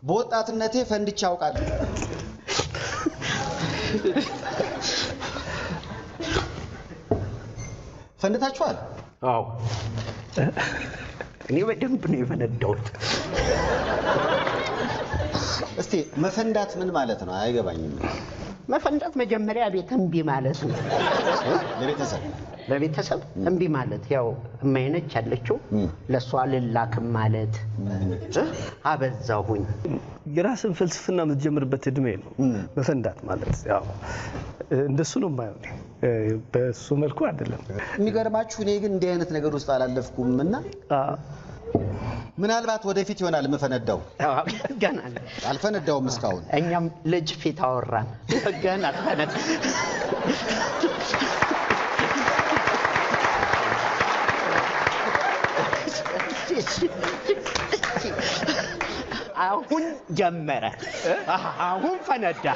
በወጣትነቴ ፈንድቼ አውቃለሁ። ፈንድታችኋል? አዎ፣ እኔ በደንብ ነው የፈነዳሁት። እስቲ መፈንዳት ምን ማለት ነው? አይገባኝም። መፈንዳት መጀመሪያ ቤት እምቢ ማለት ነው። ለቤተሰብ ለቤተሰብ እምቢ ማለት፣ ያው እማይነች ያለችው ለእሷ አልላክም ማለት፣ አበዛሁኝ። የራስን ፍልስፍና የምትጀምርበት እድሜ ነው መፈንዳት ማለት። ያው እንደሱ ነው የማየው እኔ። በሱ መልኩ አይደለም። የሚገርማችሁ እኔ ግን እንዲህ አይነት ነገር ውስጥ አላለፍኩም እና ምናልባት ወደፊት ይሆናል የምፈነዳው። ገና ነው። አልፈነዳውም እስካሁን። እኛም ልጅ ፊት አወራን፣ ገና ፈነዳ። አሁን ጀመረ። አሁን ፈነዳ።